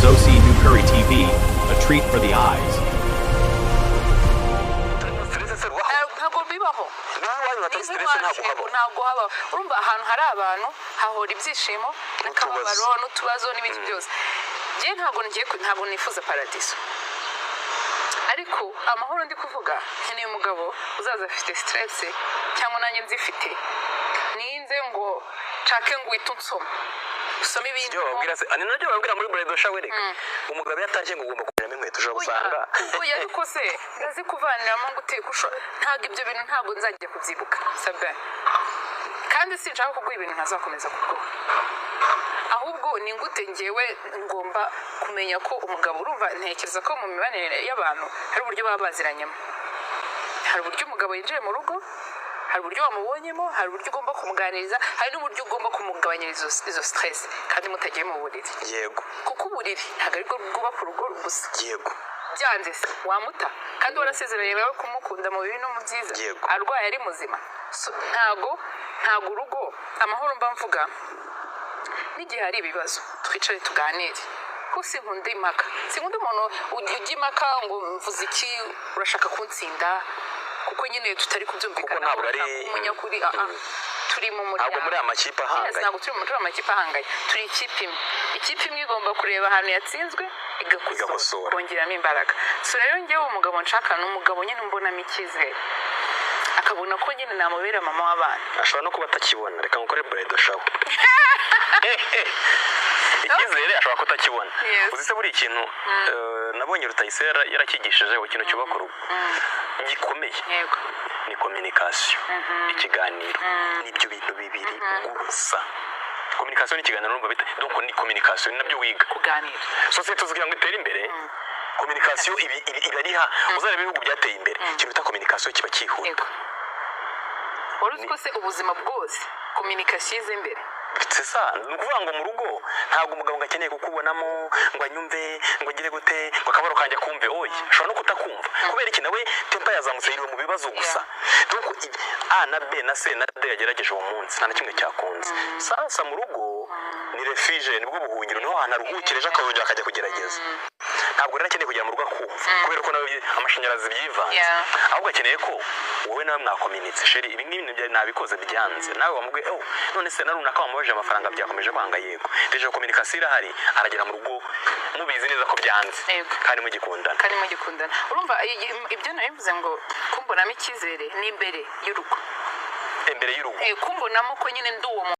Inzozi Nukuri TV, a treat for the eyes. Stress se rubaho? Ntabwo bibaho. Niba iwanyu hatari stress, ntabwo habaho. Ntabwo habaho. Urumva, ahantu hari abantu hahora ibyishimo n'akababaro n'utubazo n'ibindi byose. Njye ntabwo ngiye ntabwo nifuza paradiso, ariko amahoro ndi kuvuga, nkeneye umugabo uzaza afite stress cyangwa nanjye nzifite, ninze ngo nshake ngo uhite unsoma, usome ibindi. Ibyo bababwira se ni nabyo bababwira muri bridal shower? Reka, umugabo iyo atashye ngo ugomba kuvanamo inkweto, ushobora gusanga Oya, ariko se ndazikuvaniramo ngo uteke ntabwo ibyo bintu ntabwo nzajya kubyibuka, sabe? Kandi sinshaka kuguha ibintu ntazakomeza kuguha. Ahubwo ni gute ngewe ngomba kumenya ko umugabo, urumva, ntekereza ko mu mibanire y'abantu hari uburyo baba baziranyemo, hari uburyo umugabo yinjiye mu rugo, hari uburyo wamubonyemo, hari uburyo ugomba kumuganiriza, hari n'uburyo ugomba kumugabanyiriza izo stress kandi mutagiye mu buriri. Kuko uburiri ntabwo aribwo bwubaka urugo gusa. Byanze se wamuta kandi warasezeranye nawe kumukunda mu bibi no mu byiza, arwaye, ari muzima? So, ntago urugo, amahoro mba mvuga, n'igihe hari ibibazo twicare tuganire, kuko sinkunda impaka, sinkunda umuntu ujya impaka ngo mvuze iki, urashaka kuntsinda, kuko nyine tutari kubyumvikana. Kuko ntabwo ari Umunyakuri, ah, ah. Turi mu muryango. Ntabwo muri amakipe Yes, ahanganye. ntabwo turi amakipe ahanganye, turi ikipe imwe. Ikipe imwe igomba kureba ahantu yatsinzwe igakosora, Igakosora. kongeramo imbaraga. So rero njyewe umugabo nshaka ni umugabo nyine umbonamo icyizere, akabona ko nyine namubera mama w'abana. Ashobora no kuba atakibona. Reka ngukore bridal shower, icyizere ashobora kutakibona. Uzi se buri ikintu nabonye Rutayisire yarakigishije, ikintu cyubaka urugo gikomeye ni communication, ikiganiro. Nibyo bintu bibiri gusa, communication n'ikiganiro. Urumva bite? Donc ni communication, ni nabyo wiga. Kuganira. Sosiyete kugira ngo itere imbere, communication ibi ari ha. Uzareba ibihugu byateye imbere, ikintu bita communication kiba cyihuta. Yego. Wari uzi ko se ubuzima bwose communication iza imbere? C'est ça. Ni ukuvuga ngo mu rugo ntabwo umugabo ngo akeneye kukubonamo ngo anyumve, ngo agire gute, ngo akabaro kanjye akumve. Oya, ashobora no kutakumva. Kubera iki? Nawe temper yazamutse, yiriwe mu bibazo gusa. Donc A na B na C na D yagerageje uwo munsi, nta na kimwe cyakunze. Sasa mu rugo ni refuge, nibwo buhungiro, niho hantu aruhukira, ejo akongera akajya kugerageza. Ntabwo rero akeneye kugera mu rugo akumva, kubera ko nawe amashanyarazi byivanze. Ahubwo akeneye ko wowe nawe mwakominitse: "Chéri, ibi ngibi nabikoze byanze." Nawe wamubwiye: "Oh, none se na runaka wamubajije amafaranga byakomeje kwanga?" Yego. Déjà communication irahari, aragera mu rugo mubizi neza ko byanze kandi mugikundana. Kandi mugikundana. Urumva, ibyo nabivuze ngo kumbonamo icyizere ni imbere y'urugo. Imbere y'urugo. Kumbonamo ko nyine ndi uwo.